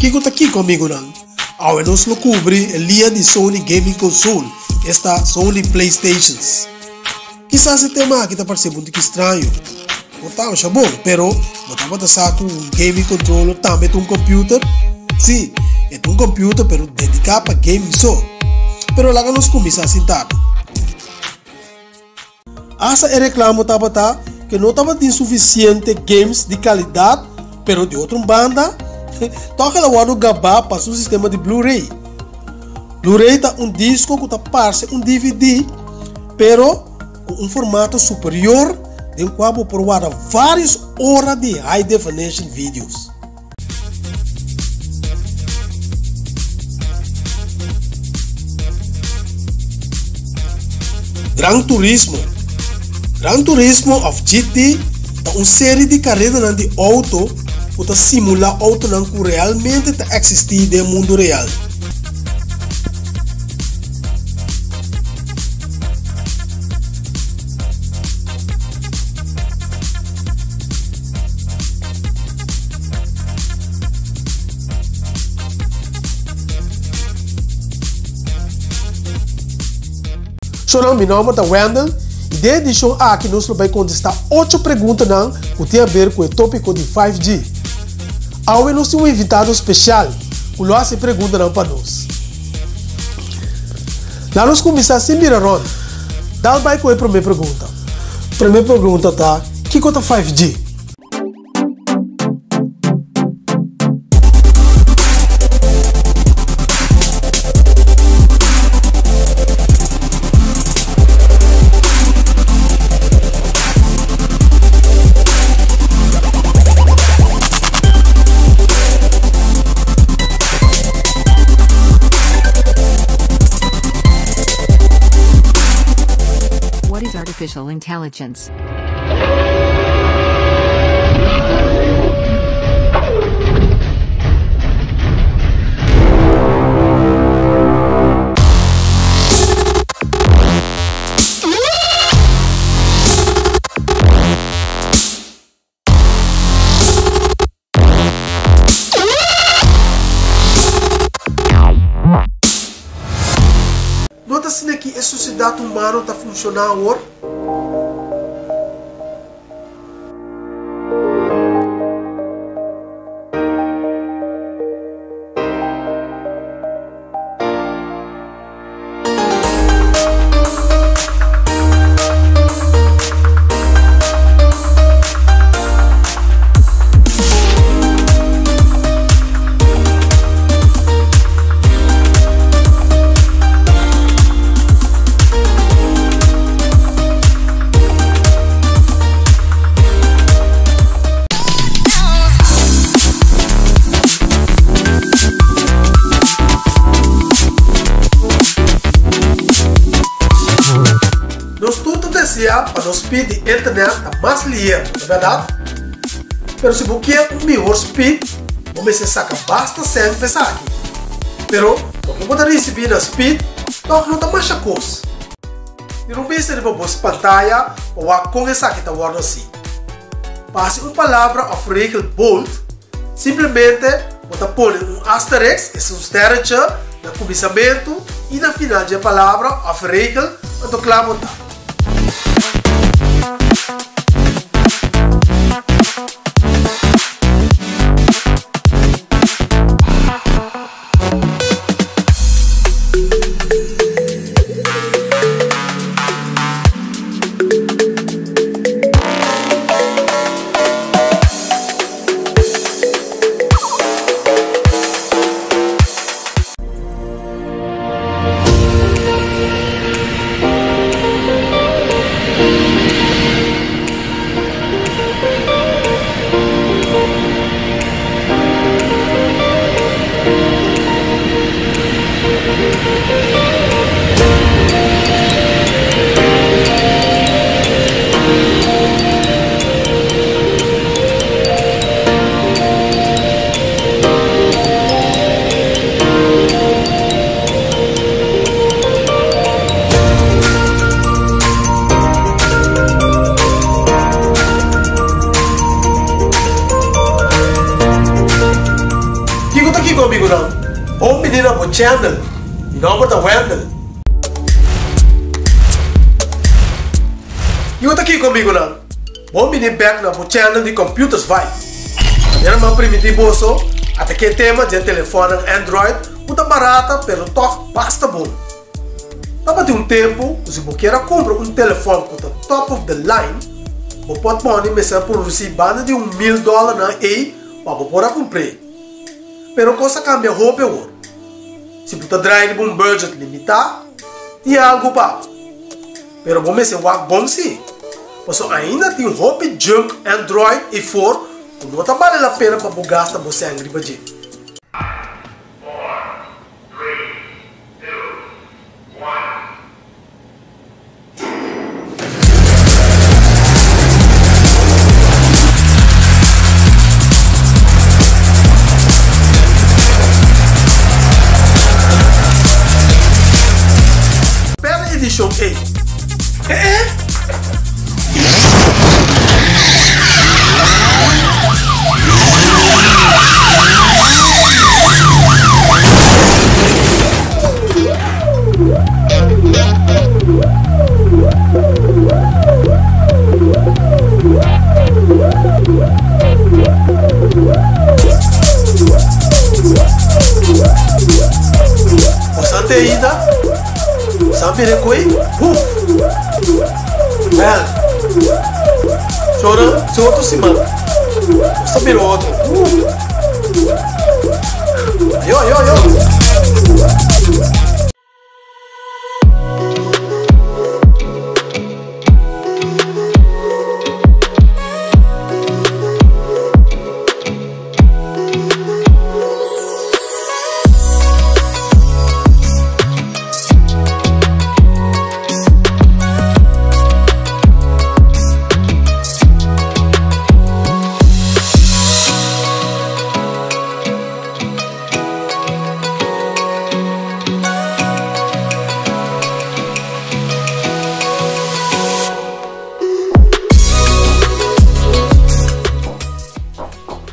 Kiko ta kiko amigunan? Awe nos lo kubri e lia di Sony Gaming Console, esta Sony Playstations. Kisas e tema aki ta parse bo un tiki straño. Por ta masha bon, pero bo tabata sa ku un gaming controller tambe ta un computer? Sí, e ta un computer pero dediká pa gaming so. Pero laga nos kuminsá sin tarda. Asta e reklamo tabata ku no tabatin sufisiente games di kalidat, pero di otro banda, tòg el a wòrdu gabá pa su sistema di Blu-ray. Blu-ray ta un disko ku ta parse un dvd, pero ku un formato superior den kua bo por warda vários ora di high definition videos. Gran Turismo Gran Turismo òf GT ta un seri di karedanan di outo ku ta simulá outonan ku realmente ta eksistí den mundu real. Shownan, mi nomber ta Wendell y den edicion aki nos lo bay contesta ocho preguntanan cu tin haber cu e topico di 5G. Awe nos tin un invitado special cu lo haci e preguntanan pa nos. Laat nos cuminsa sin bira rond. Dal bay cu e prome pregunta. Prome pregunta ta, kico ta 5G? What is artificial intelligence? No ta asina ki e sosiedat humano ta funshoná awor? Nos tur ta desea pa nos speed di internet ta mas liher, no ta berdad? Pero si bo kier un mihor speed, bo mester saca basta cent pa esaki. Pero loke bo ta ricibi na speed tog no ta masha cos. Tira un bista riba bo pantaya pa wak con esaki ta wordo haci. Pa haci un palabra of regel bold, Simplemente bo ta pone un asterisk, es un sterretje, na kuminsamentu i na final dje palabra òf regel, anto kla bo ta. channel. Mi nòmber ta Wendell. Kiko ta kiko amigunan? Bon bini bèk na bo channel di Computers Vibe. Manera mi a primintí boso, ata ke tema dje telefònnan Android ku ta barata pero tòg basta bon. Tabatin un tempu ku si bo kier a kumpra un telefòn ku ta top of the line, bo pòtmòni mester a produsí banda di un mil dòlernan ei pa bo por a kumpr'é. Pero kos a kambia hopi awor. Si bo ta drai riba un budget limitá, tin algu pa bo. Pero bo mester wak bon sí, pasobra ainda tin hopi junk Android eifor ku no ta bale la pena pa bo gasta bo sèn riba dje. Perde edishon ei. Eh eh! Bosante ainda? Bosan bira koe? Huf! Well, chora si otro siman. Nos ta bira otro. Ayo, ayo, ayo!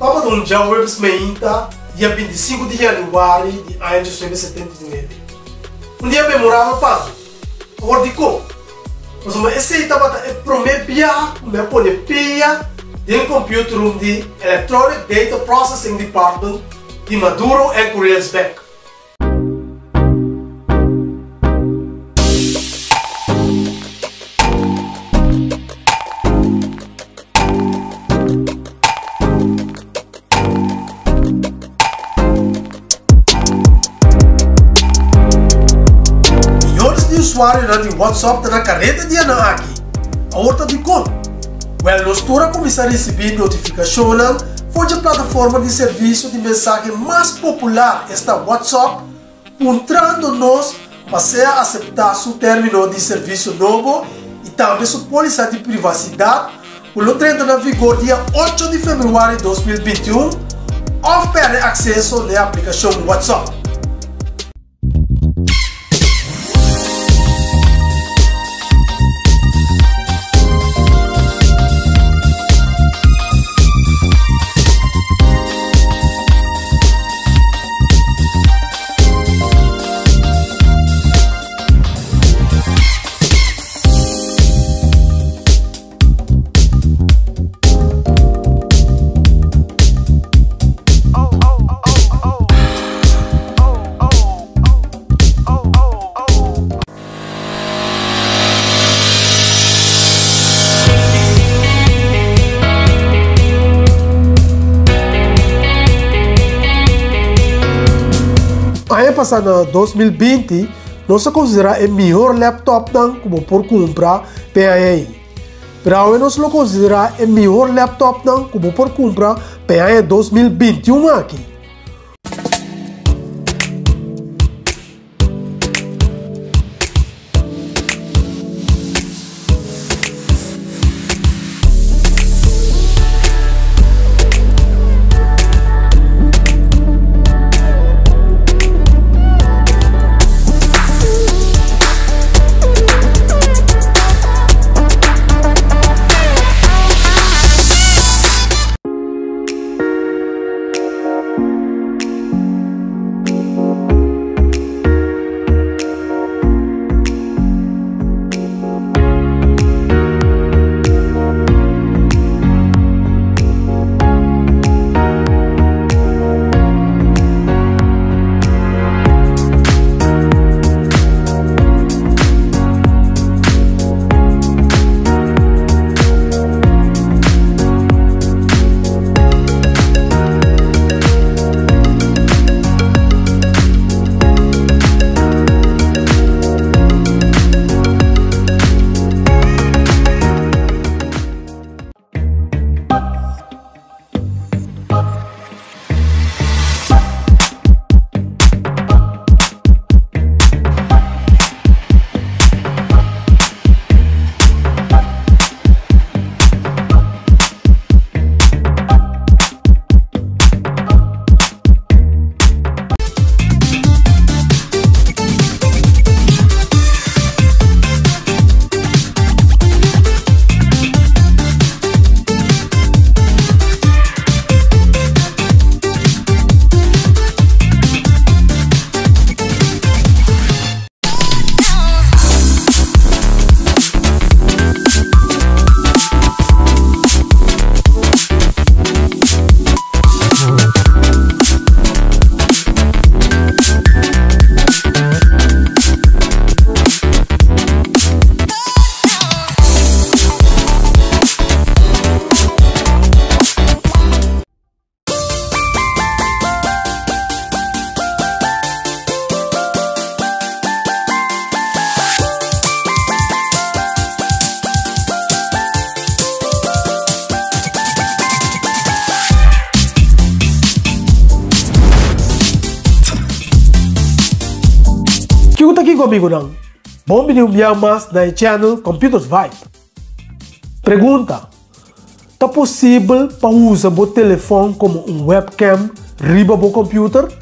Tabata un djaweps meinta, dia 25 di januari di aña 1979. Un dia memorabel pa mi. Awor dikon? Pasobra esei tabata e promé biaha ku mi a pone pia den computer room di Electronic Data Processing Department di Maduro and Curiels Bank. Miyones di usuarionan di WhatsApp ta na kareda dianan aki. Awor ta dikon? Wèl, nos tur a kuminsá risibí notifikashonnan for dje plataforma di servisio di mensahe mas popular, esta WhatsApp, puntrando nos pa sea aseptá su término di servisio nobo i tambe su pólisa di privasidat ku lo drenta na vigor dia ocho di febrüari 2021 òf pèrdè akseso na e aplikashon WhatsApp. Aña pasá na 2020 nos a konsiderá e mihor laptopnan ku bo por kumpra p'e aña ei. Pero awe nos lo konsiderá e mihor laptopnan ku bo por kumpra p'e aña 2021 aki. Amigonan, bon bini un biaha mas na e channel Computers Vibe. Pregunta: Ta posibel pa usa bo telefon komo un webcam riba bo computer?